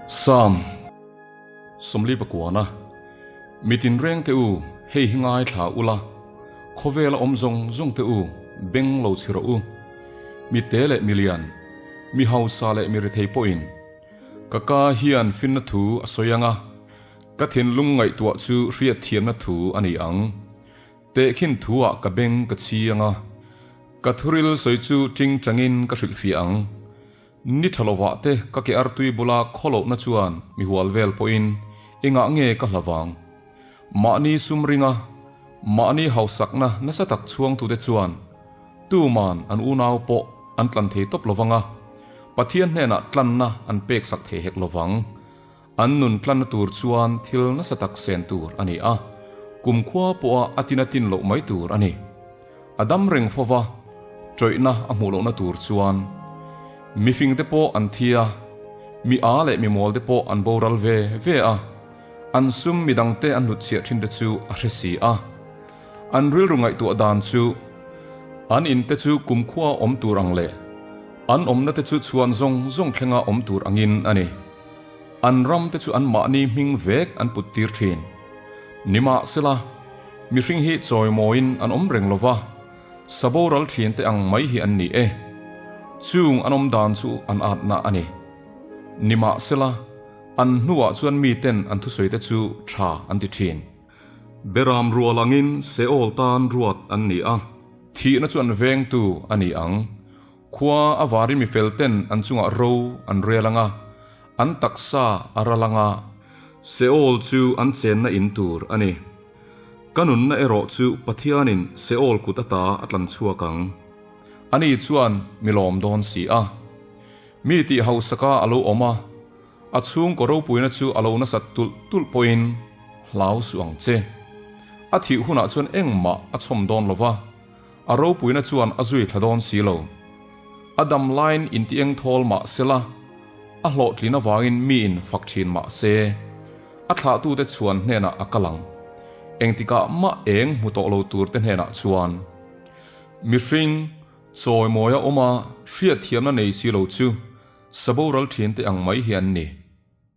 Sam Sawmli pakuana, Mi tinreng te u, hei hi ngaithla ula, khawvela awm zawng zawng te u, beng lo chhi rawh u. Mi te leh mi lian, mi hausa leh mi rethei pawhin, ka ka hian finna thu a sawi ang a, ka thinlung ngaihtuah chu hriatthiamna thu a ni ang. Tehkhin thuah ka beng ka chhi ang a, ka thuril sawi chu ṭing ṭangin ka hrilhfiah ang. Ni ṭha lovah te ka ke artui bula khawlohna chuan mi hual vel pawhin engah nge ka hla vang? Mahni sum ringa mahni hausakna nasa tak chhuangtute chuan tuman an unau pawh an tlan thei tawp lovang a, Pathian hnenah tlanna an peksak thei hek lovang. An nun tlanna tur chuan thil nasa tak sen tur a ni a, kumkhua pawha a tin a tin loh mai tur a ni. A dam reng fo va, ṭawihna a hmuh lohna tur chuan mifingte pawh an thi a, mi â leh mi mawlte pawh an boral ve ve a, an sum midangte an hnutchhiah ṭhinte chu a hre si a. An rilru ngaihtuah dan chu an inte chu kumkhua awm tur ang leh an awmnate chu chhuan zawng zawng thlenga awm tur angin a ni. An ram te chu anmahni hming vek an put tir thin. Nimahsela, mihring hi chawimawiin an awm reng lova, sa boral thin te ang mai hi an ni e. Chung an awm dan chu an atna a ni. Nimahsela, an hnuah chuan miten an thusawi te chu tha an ti thin. Beram rual angin Seol tan ruat an ni a, thihna chu an vengtu a ni ang. Khua a varin mi fel ten an chungah ro an rel ang a, an taksa a ral ang a. Seol chu an chenna in tur a ni. Ka nunna erawh chu Pathianin Seol kut ata a tlan chhuak ang. Ani chuan mi lawm dawn si a. Mi tih hausaka a lo awm a, a chhungkaw ropuina chu a lo nasat tulh tulh pawhin hlau suh ang che. A thih hunah chuan engmah a chhawm dawn lo va. A ropuina chuan a zui thla dawn si lo. A dam laiin inti eng thawl mah se la, a hlawhtlin avangin miin fak thin mah se, a thlahtute chhuan hnenah a kal ang. Engtikah mah eng hmu tawh lo turte hnenah chuan mihring chawimawia awma hriatthiamna nei si lo chu sa boral thinte ang mai hi an ni.